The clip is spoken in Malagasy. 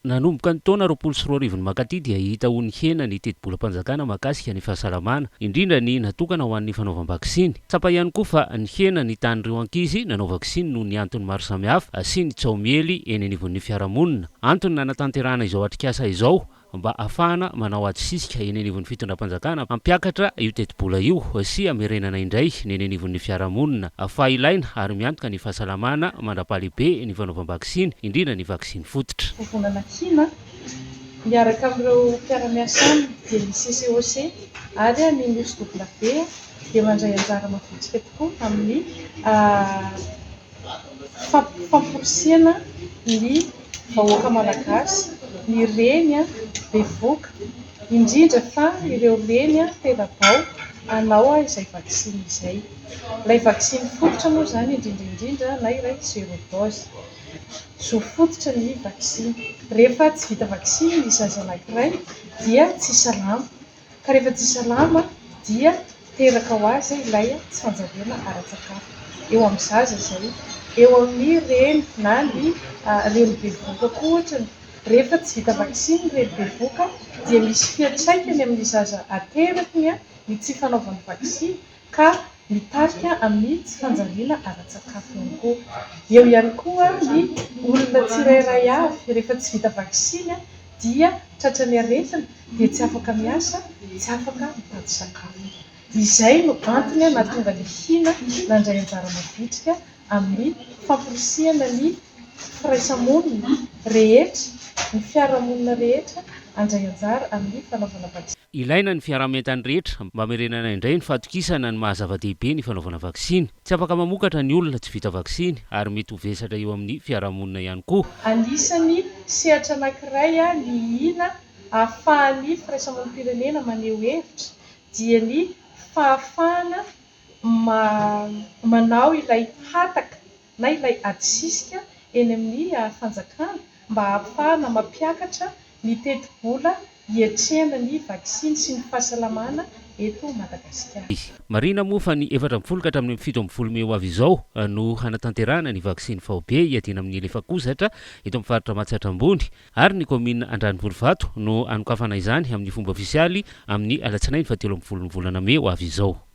Nanomboka ny taona 2020 ny mankaty dia hita ho nihena ny tetibolam-panjakana mahakasika ny fahasalamana, indrindra ny natokana ho an'ny fanaovam-baksiny. Tsapa ihany koa fa nihena ny tahan'ireo ankizy nanao vaksiny noho ny antony maro samihafa sy ny tsaho miely eny anivon'ny fiarahamonina. Antony nanatanterahana izao atrikasa izao mba hahafahana manao ady sisika eny anivon'ny fitondram-panjakana hampiakatra io tetibola io sy hamerenana indray ny eny anivon'ny fiarahamonina fa ilaina ary miantoka ny fahasalamana mandra-pahalehibe ny fanaovam-baksiny, indrindra ny vaksiny fototra. Vovonana Hina, miaraka amin'ireo mpiara-miasa aminy dia ny CCOC ary ny Nosy W dia mandray anjara mavitrika tokoa amin'ny famporisihana ny vahoaka malagasy, ny reny bevohoka, indrindra fa ireo reny tera-bao hanao izay vaksiny izay. Ilay vaksiny fototra moa izany indrindra indrindra na ilay zéro dose. Zo fototra ny vaksiny. Rehefa tsy vita vaksiny ny zaza anankiray dia tsy salama. Ka rehefa tsy salama dia teraka ho azy ilay tsy fanjariana ara-tsakafo. Eo amin'ny zaza izay. Eo amin'ny reny na ny reny bevohoka koa ohatra. Rehefa tsy vita vaksiny ny reny bevohoka dia misy fiantraikany amin'ny zaza aterany ny tsy fanaovany vaksiny ka mitarika amin'ny tsy fanjariana ara-tsakafo ihany koa. Eo ihany koa ny olona tsirairay avy rehefa tsy vita vaksiny dia tratran'ny aretina dia tsy afaka miasa, tsy afaka mitady sakafo. Izay no antony nahatonga ny Hina nandray anjara mavitrika amin'ny famporisihana ny firaisamonina rehetra, ny fiarahamonina rehetra handray anjara amin'ny fanaovana vaksiny. Ilaina ny fiaraha-mientan'ny rehetra mba hamerenana indray ny fahatokisana ny maha zava-dehibe ny fanaovana vaksiny. Tsy afaka mamokatra ny olona tsy vita vaksiny ary mety ho vesatra eo amin'ny fiarahamonina ihany koa. Anisan'ny sehatra anankiray ny hina ahafahan'ny firaisamonim-pirenena maneho hevitra dia ny fahafahana manao ilay hataka na ilay adisisika eny amin'ny fanjakana mba hahafahana mampiakatra ny tetibola hiatrehana ny vaksiny sy ny fahasalamana eto Madagasikara. Marihina moa fa ny 14 ka hatramin'ny 17 mey ho avy izao no hanatanterahana ny vaksiny faobe hiadiana amin'ny lefakozatra eto amin'ny faritra Matsiatra Ambony ary ny kaominina Andranovorivato no hanokafana izany amin'ny fomba ofisialy amin'ny alatsinainy fahatelo ambin'ny folon'ny volana mey ho avy izao.